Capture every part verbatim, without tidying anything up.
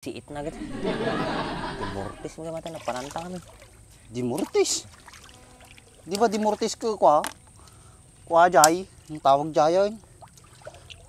Siit na gid. Dimortis mo gamata na panantang kami. Dimortis? Di ba dimortis ko kwa? Kwa jay, ang tawag jay yun.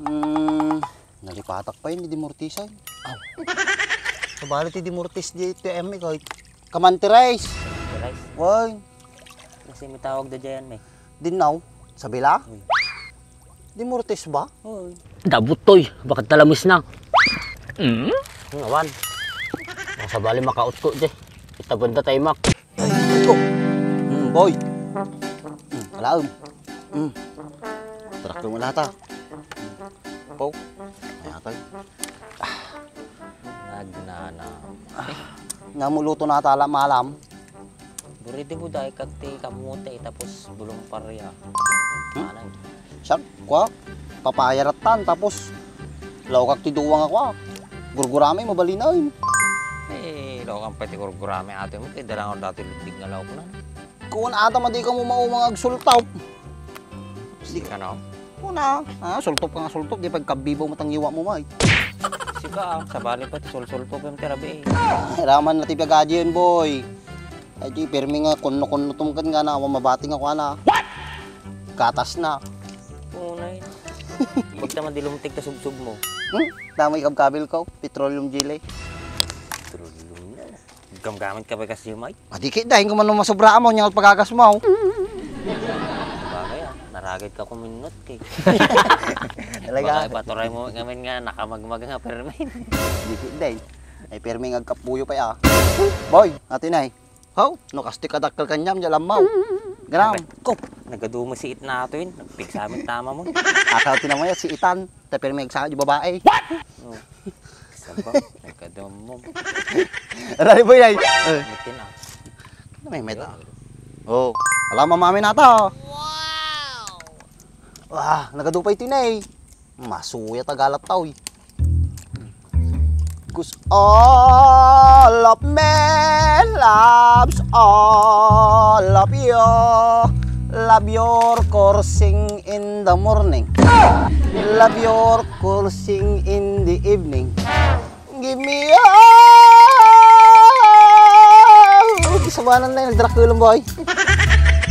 Hmm, nalipatak pa yun, dimortisan. Aw. Sabali ti dimortis di ito M ikaw. Kamanti rice. Rice. Why? Kasi may tawag da dyan, may. Dinnaw? Sabila? Uy. Dimortis ba? Uy. Dabutoy, bakit talamis na? Mm? Ngawan. Ang sabali makautko, je. Itagon da tayo, Mac. Ay, ito. Mm, boy. Mm, alaem. Mm. Trakto mo lahat, ah. Pau. Ay, atay. Nagnana. Namuluto na tala, malam. Buriti mo dahil kag ti kamote, tapos bulong paria. Hmm? Anay. Siya, kwa, papaya ratan, tapos laukak ti duwa nga kwa. Gurgurami, mabalin na yun. Eh, laukak pa ti gurgurami ate mo, kaya dalangaw dati litig nga lauk na. Kung ata, madi ka mo maumang agsultaw. Di ka, no? Una, ah, sultop ka nga sultop, di pagkabibaw mo tang iwa mo, may. Sika, ah, sabali pa ti sulsultop yung tirabi, eh. Raman na ti piagaji yun, boy. Ay, di, pirmi nga kunno-kunno tumkan nga na, awan mabati nga kuana. What? Gatas na. Unay. Pagta man di lumtig ka subsub mo. Hmm? Tama ikabkabil ko, petroleum jelly. Petroleum na. Gamgamit ka ba kasi, Mike? Adi kay dahil ko man masobra mo, niyang pagagas mo. Bagay, ah. Naragad ka kuminot, kay. Talaga? Baka ipaturay mo ngamin nga nakamagmag nga permin. Di kay dahil. Ay, permi nga agkapuyo pa, ah. Boy, ati na, eh. Haw, no, kasti kadakkel kanyam, di alam mo. Ganam. Ko, nagadumo si Itna ato yun. Nagpigsamit tama mo. Akaw, tinamaya, si Itan. Tapi may agsawa di babae. What? Oh. Saan ba? Nagkadamom. Aray, boy, ay. Eh. Mitin, ah. Ano may meta? Oh, alam mo, mami nata, oh. Wow! Ah, nagadupa ito na, eh. Masuya tagalat tao, eh. 'Cause all of me loves all of you. Love your coursing in the morning. Love your coursing in the evening. Give me a... Sabanan na yung drakulong boy.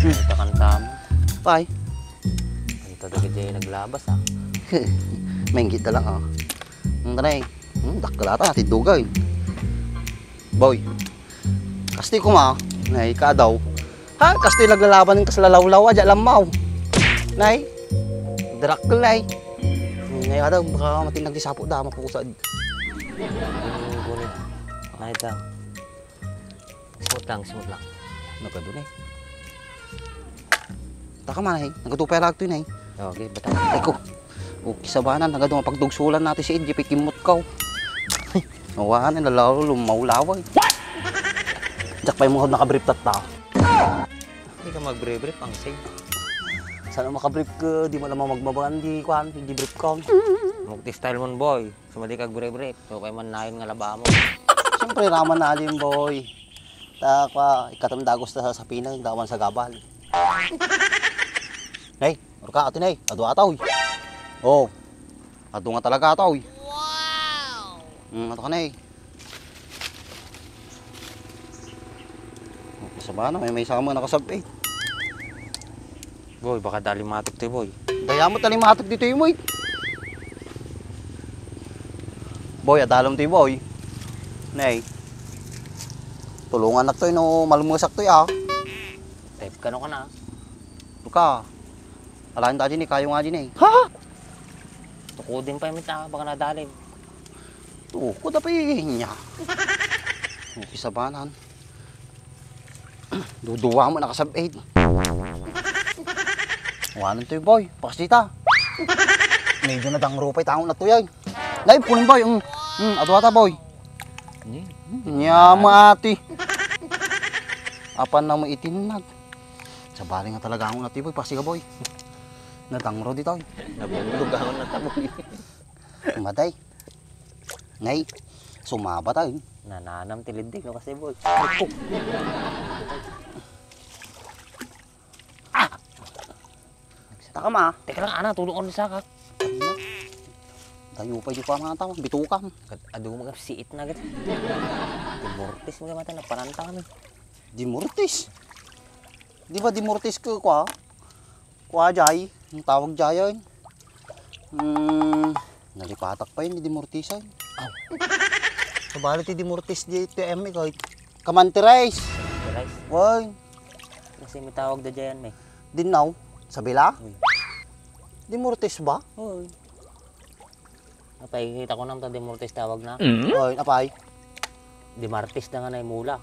Ito kanta mo. Pay. Ito daw kaya naglabas, ah. Maingit na lang, ah. Ang tanay. Hmm, dakkel ata, ti dugay. Boy. Kasti kuma, nay, kadaw. Ha, kasti naglalaban ng kaslalawlaw, adya lammaw. Nay, drakkel, nay. Nay, adaw, baka matinag di sapo da, mapusad. Gunit. Nay, ta. Smooth lang, smooth lang. Nagado, nay. Taka man, eh. Nagado pa yung lagto yun, eh. Okay, bata. Ay, ko. Okay, sabanan. Nagado, mapagdugsulan natin si Edgy. Pikimot ka, oh. Nawanan, nalalo, lumawlaw, eh. Jack pa yung mga nakabrief tatta. Hindi ka magbrief-brief, ang sig. Sana makabrief ka, di mo lamang magmabangan, di kwan, di brief ka. Mukti style mo, boy. Sumadi kag brief-brief. So, kay man nayon nga laba mo. Siyempre, raman na din, boy. Ta, kwa, ikatam dagos ta sa sapinang, dawan sa gabal. Nay, urka, ati nay, adu ata, uy. Oh, adu nga talaga ata, uy. Wow! Hmm, ato ka, nay. Oh, kasabana, may may sama nakasab-, eh. Boy, baka dali matik to, boy. Dayamot dali matik dito, boy. Boy, adalom to, boy. Nay. Tulungan nak to, no, malumusak to, ah. Type ka no ka na. Luka. Alain ta, ni kayo nga, ni. Ha? Tuko din pa yung mita, baka nadali. Tuko da pa yung niya. Umpisa banan. Duduwa mo nakasab-, eh. Wanan to, boy. Pakas dita. Medyo nadangro pa yung tango na to, yan. Nay, kunin, boy. Mm. Mm, adwa ta, boy. Ni? Nya, mati. Apan na mo itinag. Sabali nga talaga ang unat, boy. Pasiga, boy. Nadangro dito, eh. Nabulog ako na taboy. Matay. Nay, sumaba tayo. Nananam ti lintik, no, kasi, boy. Ah! Taka ma. Teka lang, ana, tulungan sa ka. Tayo pay di ko amanta, bitukam. Kat-, adu mo, siit na agad. Dimortis mo, mata na, pananta kami. Dimortis? Di ba dimortis ko, kwa? Kwa, jay. Ang tawag jayan. Hmm, nalipatak pa yun, dimortisan. Aw. Sabali ti dimortis di T M E, kahit kamanti rice. Kamanti rice? Wan. Kasi may tawag da jayan, may. Dinnaw? Sabila? Uy. Dimortis ba? Uy. Apay, kita ko naman ta Dimortis tawag na. Mm. Oy, apay? Dimartis na nga na yung mula.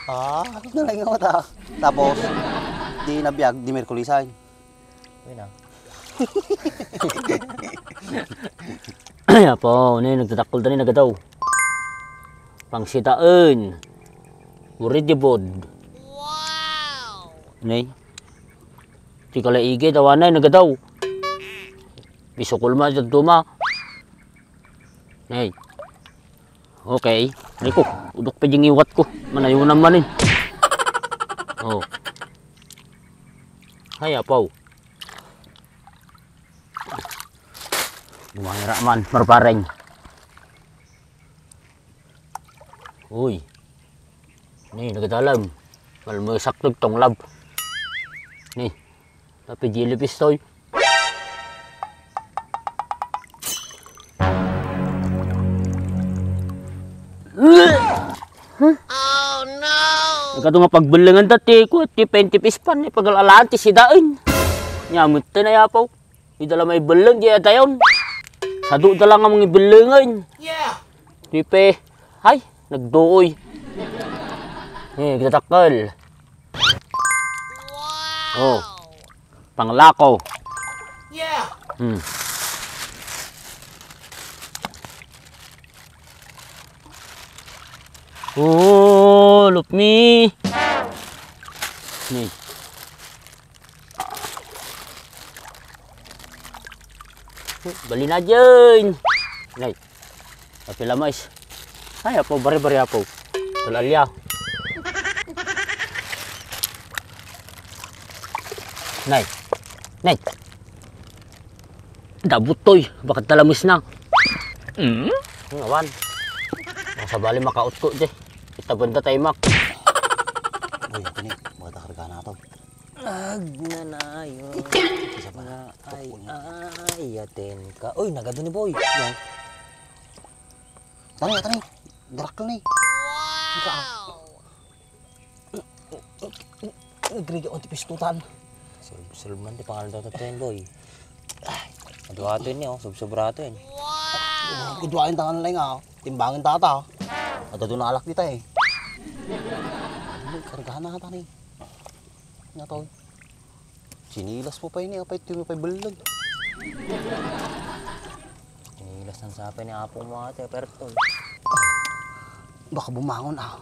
Ah, ano lang nga mata? Tapos, di nabiag, di Merkulisan. Uy na. Ay, apo, ne, nagtatakol tani nagadaw. Pangsitaen. Burit di bod. Wow! Ne? Ti kalaigi, tawanay, nagadaw. Isukol man ito duma. Hey. Okay. Ay ko, udok pa ding iwat ko. Manayo naman eh. Oh. Hay, apaw. Bumangira man, marpareng. Uy. Ni, nagadalam. Malmo sakto tong lab. Ni. Tapi jellyfish toy. Oh, no! Nagkadto nga pagbelengan dati, ku, ti penti pispan, ni pagalalaan ti sidaen. Nyamit ti nayapaw. Ida la maibelleng, di atayon. Sadu da la nga mangibelengen. Yeah! Ti pe, ay, nagduoy. Eh, kita takkel. Oh. Panglako. Yeah. Hmm. Oh, look me. Ni. Bali na dyan. Nay. Apil a mais. Ay, apo, bari-bari, apo. Tulalya. Nay. Nay. Dabutoy, bakat talamis na. Mm? Ngawan. Masabali makautko, di. Kita banda tayo, Mak. Uy, ito ni, maganda karga na to. Agnanayon. Isa pa. Nga ay, ay, aten ka. Uy, nagado ni Boy. Yan. Tani, tani. Garak ni. Wow! Nagriga ko ti pistutan. Sulub-sulub man ti pangaldaw tatten, Boy. Adua to ini, oh. Subsobra to ini. Wow! Adua yung tangan lang, ah. Timbangan tata. Adado na alak dita, eh. Ay, karga na ata ni. Nga to. Sinilas mo pa ini, apay, tuyo pa ibalag. Sinilas ng sapay ni Apo mo ate, pero to. Baka bumangon, ah.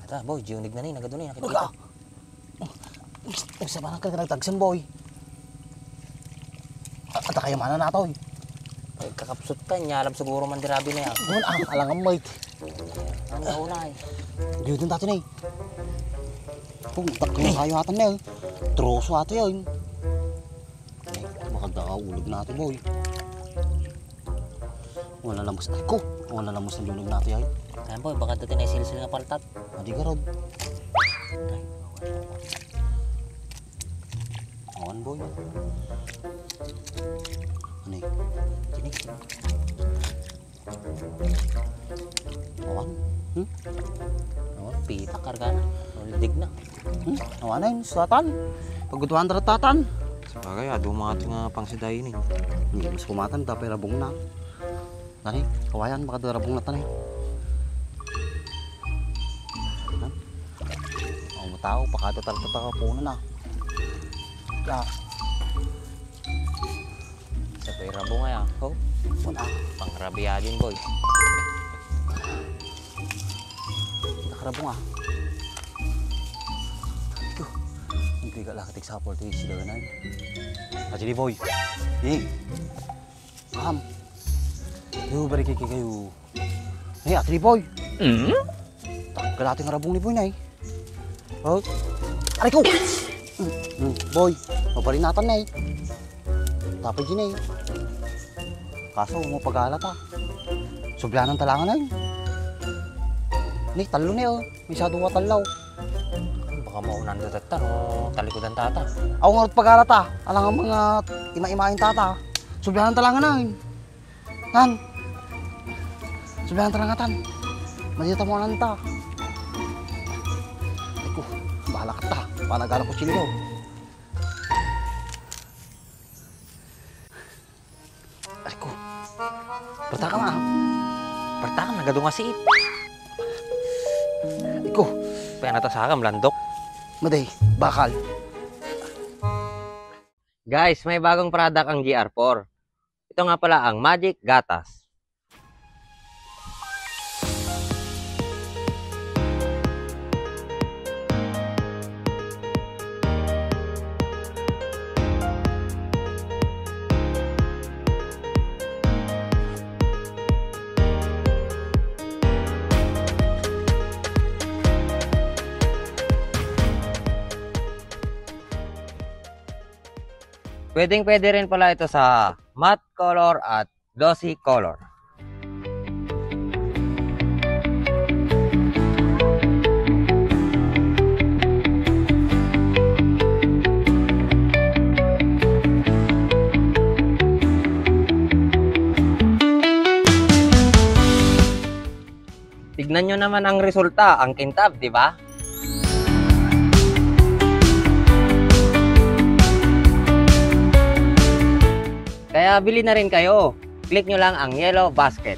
Nata, Boy, June na ni, nagado ni, nakita. Baga. Uy, sa parang ka nagtagsan, Boy. At kayo mana na to, eh. Ay, kakapsot ka, nyalam siguro man dirabi na yan. Doon, ah, alangan mo, eh. Ang nauna, eh. Di din dati na, eh. Kung taklo kayo atan na, eh. Troso ata yun. Ay, baka daw, ulog na ito, Boy. Wala lamas. Ay, ko! Wala lamas ang lunag natin, ay. Ayan, Boy, baka dati na isilsil nga paltat. Adi garod. Awan, Boy. Ano eh? Tinig. Awan. Hmm? Awan, pita, karga na. Uldig na. Hmm? Awan na yun, suatan. Paggutuan da tatan. Sabagay, adu mga ito nga pangsiday ini. Hindi, mas kumatan, tapay rabong na. Tani, kawayan, baka darabong na tani. Ang tao, pakatatal ko ta puno na. Ya. Sa pay rabong ay, ah. Oh, pun-, ah, pangrabiya din, Boy. Nakarabong, ah. Ito. Ang tiga lang katig sapol, ito yung sila na yun. Ate ni Boy. Eh. Ma'am. Yo, bari kay kayo. Hey, Ate Boy. Mm? Kalati nga rabong ni Boy na eh. Oh. Aray ko! Mm, mm, Boy, mabarinatan na eh. Tapay din eh. Kaso, mo pagala ta. Sublianan ta langan ay. Ni, tallo ni, oh. May sa dua tallaw. Baka maunan da tatta, no? Talikudan tata. Aw, ngarud pagala ta. Alangan mga ima-imain tata. Sublianan ta langan ay. Tan. Sublianan ta langan, tan. Madita mo anan ta. Ay ko, bahala ka ta. Panagala ko chilyo. Ay ko. Perta ka, ma. Perta ka, nagadu nga siit. Ay ko. Pay ano ta sakam, landok? Maday, bakal. Guys, may bagong product ang G R four. Ito nga pala ang Magic Gatas. Pwedeng-pwede rin pala ito sa matte color at glossy color. Tignan nyo naman ang resulta, ang kintab, di ba? Kaya bili na rin kayo. Click nyo lang ang yellow basket.